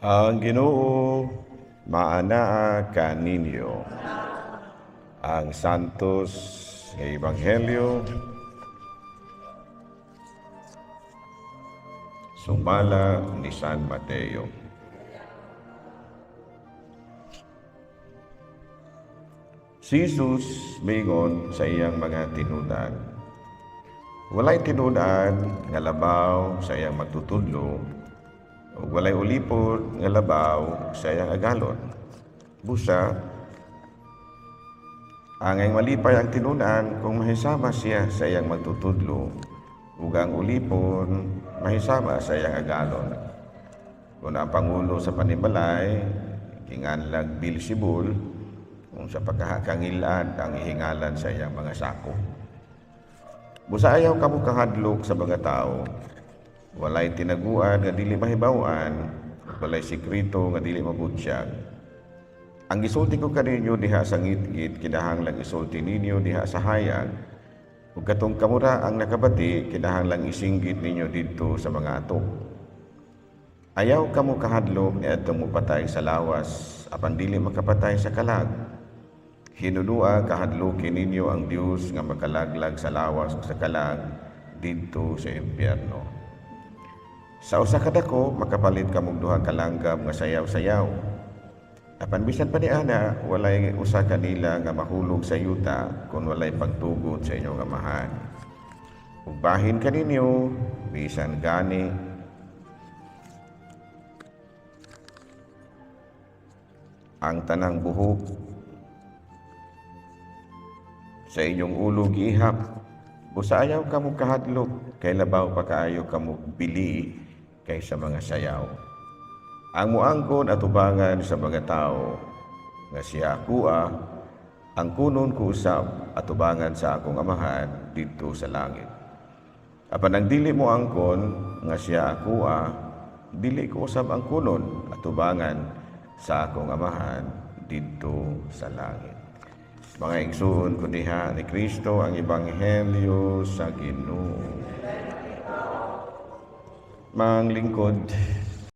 Ang Ginoo maanaa kaninyo. Ang Santos nga Ebanghelyo sumala ni San Mateo. Si Jesus miingon sa iyang mga tinunan, walay tinunan nga labaw sa iyang magtutudlo, ug walay ulipon nga labaw sa iyang agalon. Busa, angay malipay ang tinunan kung mahisama siya sa iyang magtutudlo, ug ang ulipon mahisama sa iyang agalon. Kung ang pangulo sa panimalay, ginganlag Beelzebul, kung sa pagkakangilad ang ihingalan sa iyang mga sako. Busa ayaw kamo kahadlok sa mga tao. Walay tinaguan nga dili mahibaw-an, walay sekreto nga dili mabutyag. Ang gisulti ko kaninyo diha sa ngitngit, kinahanglang isulti ninyo diha sa hayag. Ug katong kamura ang nakabati, kinahanglang isinggit ninyo didto sa mga atok. Ayaw kamo kahadlok niadtong mopatay sa lawas, apan dili makapatay sa kalag. Hinunua kahadloki ninyo ang Dios nga makalaglag sa lawas ug sa kalag didto sa impyerno. Sa usa ka dako makapalit kamog duha ka langgam nga sayaw-sayaw. Apan bisan pa niana, walay usa kanila nga mahulog sa yuta kung walay pagtugot sa inyong Amahan. Ug bahin kaninyo, bisan gani ang tanang buhok sa inyong ulo giihap. Busa ayaw kamo kahadlok, kay labaw pa kaayo kamo bili kaysa mga sayaw. Ang muangkon atubangan sa mga tao nga siya akoa, ang kunon ko usab atubangan sa akong Amahan didto sa langit. Apan ang dili mo angkon nga siya akoa, dili ko usab ang kunon atubangan sa akong Amahan didto sa langit. Mga igsuon ko diha ni Kristo ang ebanghelyo sa Ginoo. Manglingkod